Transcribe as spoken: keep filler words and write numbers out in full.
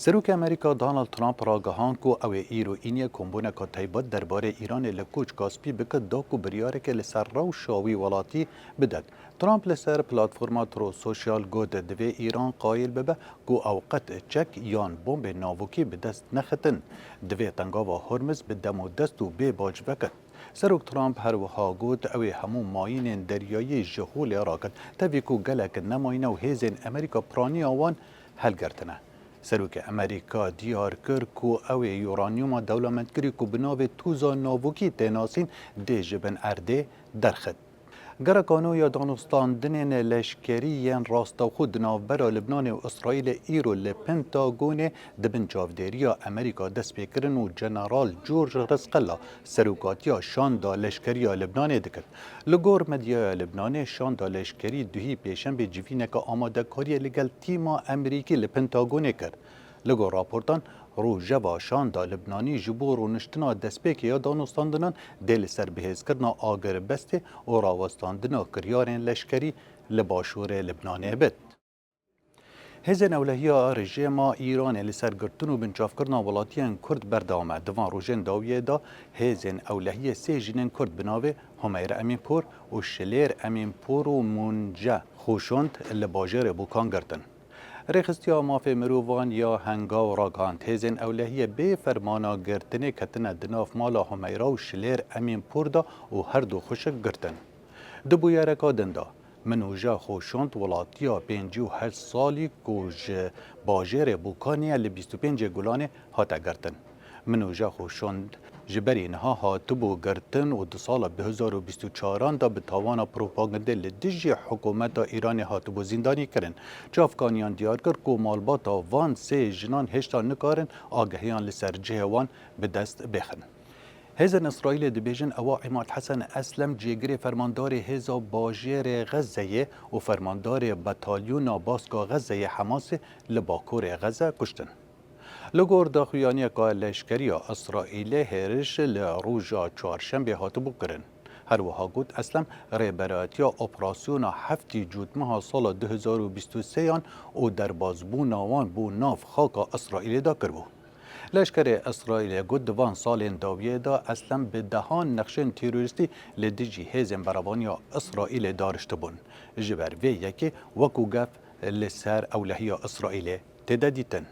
Serokê Amerîka Donald Trump ragihand ku ew ê îro îniyê kombûneka taybet derbarê Îranê li Koçka Spî bike, da ku biryareke li ser rewşa wî welatî bidet. Trump li ser platforma Truth Social got, divê Îran qayîl bibe ku ew qet çek yan bombên navokî bi dest nexitin. Divê tengava Hormuz bi demodest û bê bac veket. Serok Trump her wiha got, ew ê hemû mayînên deryayî ji holê rakin, tevî ku gelek nemayîne û hêzên Amerîka piraniya wan helgirtine. Serokê Amerîka diyar kir ku ew ê uranyuma dewlemendkirî ku bi navê toza navokî tê nasîn dê ji bin erdê derxit. Gereka nû ya danûstandinên leşkerî yên rastewxo di navbera Libnanê û Îsraîlê îro li Pentagonê di bin çavdêriya Amerîka dest pê kirin û General George Resqella serokatiya şanda leşkerî ya Libnanê dikir. Li gor medyaya Libnanê, şanda leşkerî duhî pêşembê civîneke amadekariyê li gel tîma Amerîkî li Pentagonê kir. Li gor raportan, rojeva şanda Libnanî ji bo rûniştina destpêkê ya danûstandinan dê li ser bihêzkirina agirbestê û rawestandina kiryarên leşkerî li başûrê Libnanê bit. Hêzên ewlehiya rejêma Îranê li ser girtin û binçavkirina welatiyên Kurd berdewam e. Di van rojên dawiyê de hêzên ewlehiyê sê jinên Kurd bi navê Humeyra Emînpor û Şilêr Emînpor û Munce Xoşond li bajêrê Bokan girtin. Rêxistiya Mafê Mirovan ya Hengaw ragihand, hêzên ewlehiyê bê fermana girtinê ketine di nav mala Humeyra û Şilêr Emînpor de û her du xwişik girtin. Di bûyereka din de, Minûje Xoşond, welatiya pêncî û heşt salî ku ji bajêrê Bokanê ye, li bîst û pêncê Gulanê hate girtin. Minûje Xoşond ji berî niha hatibû girtin û di sala du hezar û bîst û çaran de bi tawana propagandê li dijî hikûmeta Îranê hatibû zîndanî kirin. Çavkaniyan diyar kir ku malbata van sê jinan hêşta nikarin agehiyan li ser cihê wan bi dest bêxin. Hêzên Îsraîlê dibêjin ewa Îmad Hesen Eslem, cêgirê fermandarê hêza bajêrê Xezeyê û fermandarê betalyona baska Xezeyê Hemasê li bakurê Xeze kuştin. Li gor daxuyaniyeka leşkerî ya Îsraîlê, hêriş li roja çarşembê hatibû kirin. Her wiha got, Eslem rêberayetiya operasyona heftê cotmeha sala du hezar û bîst û sê yan û derbasbûna wan bo nav xaka Îsraîlê de kiribû. Leşkerê Îsraîlê got, di van salên dawiyê de Eslem bi dehan nexşên terorîstî li dijî hêzên berevaniya Îsraîlê dariştibûn. Ji ber vê yekê wekû gef li ser ewlehiya Îsraîlê tê de dîtin.